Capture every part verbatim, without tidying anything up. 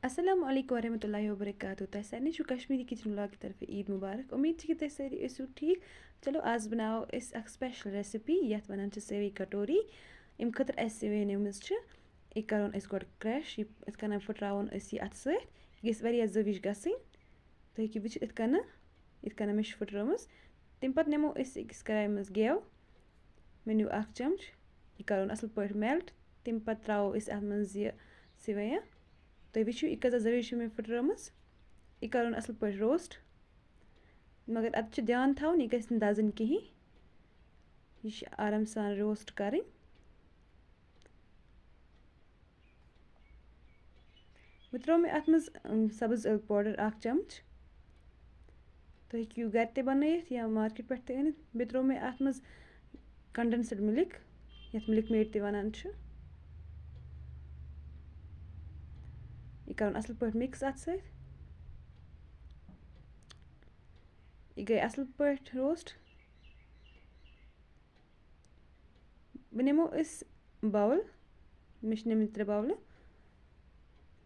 السلام علیکم ورحمۃ اللہ وبرکاتہ۔ تۄہہِ سارنٕے چھُ کشمیٖری کِچن ولاگ کہِ طرفہٕ عیٖد مُبارک۔ اُمید چھِ کہِ تۄہہِ سٲری ٲسِو ٹھیٖک۔ چلو، آز بَناوو أسۍ اَکھ special recipe، یَتھ وَنان چھِ سیوی کٹوری۔ اَمہِ خٲطرٕ اَسہِ سیوی نِمٕژ چھِ، یہِ کَرون أسۍ گۄڈٕ crush، یہِ یِتھ کَنۍ پھٕٹراوون أسۍ یہِ اَتھٕ سۭتۍ۔ یہِ گژھِ واریاہ زٲوِج گژھٕنۍ۔ تُہۍ ہیٚکِو وٕچھِتھ یِتھ کَنۍ، یِتھ کَنۍ مےٚ چھِ پھٕٹرٲومٕژ۔ تَمہِ پَتہٕ نِمو أسۍ أکِس کڑایہِ منٛز گٮ۪و۔ مےٚ نیوٗ اَکھ چمچ۔ یہِ کَرون اَصٕل پٲٹھۍ melt۔ تَمہِ پَتہٕ ترٛاوو أسۍ اَتھ منٛز یہِ سِوَیاں۔ تُہۍ وٕچھِو، یہِ کۭژاہ زٲوِج چھِ مےٚ پھٕٹرٲومٕژ۔ یہِ کَرون اَصٕل پٲٹھۍ roast۔ مگر اَتھ چھُ دھیان تھاوُن، یہِ گژھِ نہٕ دَزٕنۍ کِہیٖنۍ۔ یہِ چھِ آرام سان roast کَرٕنۍ۔ وۄنۍ ترٛوو مےٚ اَتھ منٛز، اَم، سَبٕز ٲلہٕ powder اَکھ چمچ۔ تُہۍ ہیٚکِو گَرِ تہِ بَنٲیِتھ یا market پٮ۪ٹھ تہِ أنِتھ۔ بیٚیہِ ترٛوو مےٚ اَتھ منٛز condensed milk، یَتھ Milkmaid تہِ وَنان چھِ۔ یہِ کَرُن اَصٕل پٲٹھۍ mix اَتھ سۭتۍ۔ یہِ گٔے اَصٕل پٲٹھۍ roast۔ وۄنۍ نِمو أسۍ bowl۔ مےٚ چھِ نِمٕتۍ ترٛےٚ bowlہٕ۔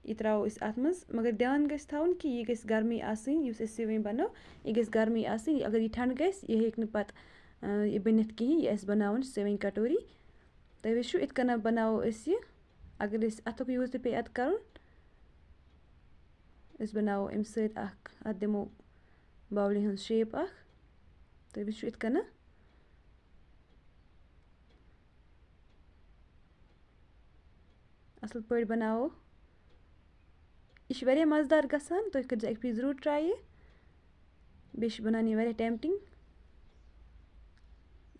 یہِ ترٛاوو أسۍ اَتھ منٛز، مگر دھیان گژھِ تھاوُن کہِ یہِ گژھِ گرمٕے آسٕنۍ، یُس أسۍ سِوٕنۍ بَنٲو، یہِ گژھِ گرمٕے آسٕنۍ۔ اگر یہِ ٹھنٛڈٕ گژھِ، یہِ ہیٚکہِ نہٕ پَتہٕ، آ، یہِ بٔنِتھ کِہیٖنۍ، یہِ اَسہِ بَناوُن سِوٕنۍ کٹوری۔ تُہۍ وٕچھِو، یِتھ کٔنۍ بَناوو أسۍ یہِ۔ اگر أسۍ اَتھُک use تہِ پیٚیہِ اَتھ کَرُن، أسۍ بَناوو اَمہِ سۭتۍ اَکھ، اَتھ دِمو bowlہِ ہٕنٛز shape اَکھ۔ تُہۍ وٕچھِو یِتھ کٔنۍ۔ اَصٕل پٲٹھۍ بَناوو۔ یہِ چھِ واریاہ مَزٕدار گژھان، تُہۍ کٔرۍزیٚو اَکہِ پھِرِ ضروٗر try یہِ۔ بیٚیہِ چھِ بَنان یہِ واریاہ tempting۔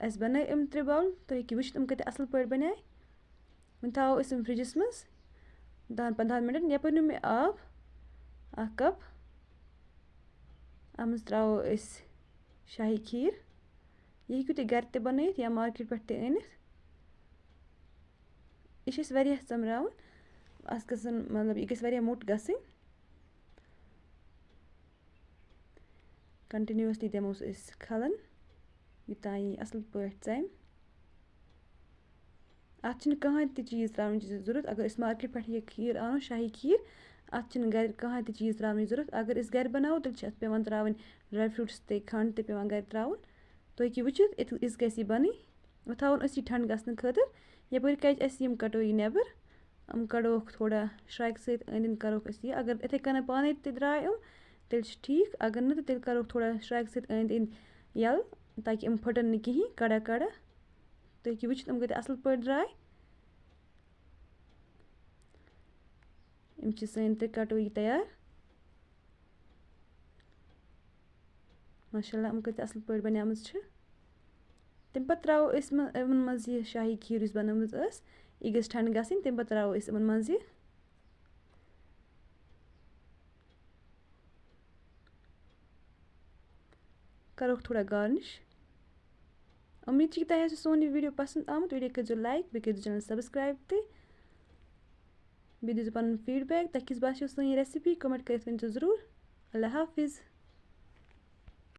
اَسہِ بَنٲے یِم ترٛےٚ bowl، تُہۍ ہیٚکِو وٕچھِتھ یِم کۭتیٛاہ اَصٕل پٲٹھۍ بَنے۔ وۄنۍ تھاوو أسۍ یِم فرٛجَس منٛز دَہَن پنٛدہَن مِنٹَن۔ یَپٲرۍ نیوٗ مےٚ آب اَکھ cup۔ اَتھ منٛز ترٛاوو أسۍ شاہی کھیٖر۔ یہِ ہیٚکِو تُہۍ گَرِ تہِ بَنٲیِتھ یا market پٮ۪ٹھ تہِ أنِتھ۔ یہِ چھِ أسۍ واریاہ ژَمراوُن۔ اَتھ گژھن، مطلب، یہِ گژھِ واریاہ موٚٹ گژھٕنۍ۔ Continuously دِموس أسۍ کھَلَن، یوٚتام یہِ اَصٕل پٲٹھۍ ژَمہِ۔ اَتھ چھِنہٕ کٕہٕنۍ تہِ چیٖز ترٛاونٕچ ضوٚرَتھ۔ اگر أسۍ market پٮ۪ٹھ یہِ کھیٖر اَنو، شاہی کھیٖر، اَتھ چھِنہٕ گَرِ کٕہٕنۍ تہِ چیٖز ترٛاونٕچ ضوٚرَتھ۔ اگر أسۍ گَرِ بَناوو، تیٚلہِ چھِ اَتھ پٮ۪وان ترٛاوٕنۍ dry fruits تہِ، کھَنٛڈ تہِ پٮ۪وان گَرِ ترٛاوُن۔ تُہۍ ہیٚکِو وٕچھِتھ، یِتھ، یِژھ گژھِ یہِ بَنٕنۍ۔ وۄنۍ تھاوون أسۍ یہِ ٹھنٛڈ گژھنہٕ خٲطرٕ۔ یَپٲرۍ کَجہِ اَسہِ یِم کٹوری نٮ۪بَر، یِم کَڑوکھ تھوڑا شرٛاکہِ سۭتۍ أنٛدۍ أنٛدۍ کَروکھ أسۍ یہِ۔ اگر یِتھَے کَنۍ پانَے تہِ درٛاے یِم، تیٚلہِ چھِ ٹھیٖک۔ اگر نہٕ تہٕ تیٚلہِ کَروکھ تھوڑا شرٛاکہِ سۭتۍ أنٛدۍ أنٛدۍ یَلہٕ، تاکہِ یِم پھٕٹَن نہٕ کِہیٖنۍ کَڑا کَڑا۔ تُہۍ ہیٚکِو وٕچھِتھ، یِم کۭتیٛاہ اَصٕل پٲٹھۍ درٛاے۔ یِم چھِ سٲنۍ ترٛےٚ کٹوری تیار۔ ماشاء اللہ، یِم کۭتیٛاہ اَصٕل پٲٹھۍ بَنیمٕژ چھِ۔ تَمہِ پَتہٕ ترٛاوو أسۍ مہ-، یِمَن منٛز یہِ شاہی کھیٖر یُس بَنٲومٕژ ٲس، یہِ گٔژھ ٹھنٛڈ گژھٕنۍ۔ تَمہِ پَتہٕ ترٛاوو أسۍ یِمَن منٛز یہِ۔ کَروکھ تھوڑا garnish۔ اُمید چھِ کہِ تۄہہِ آسہِ سون یہِ video پَسنٛد آمُت۔ Video کٔرۍزیو like، بیٚیہِ کٔرۍزیو channel subscribe تہِ۔ بیٚیہِ دیٖزیو پَنُن feedback، تۄہہِ کِژھ باسیو سٲنۍ یہِ recipe، comment کٔرِتھ ؤنۍزیو ضروٗر۔ اللہ حافظ۔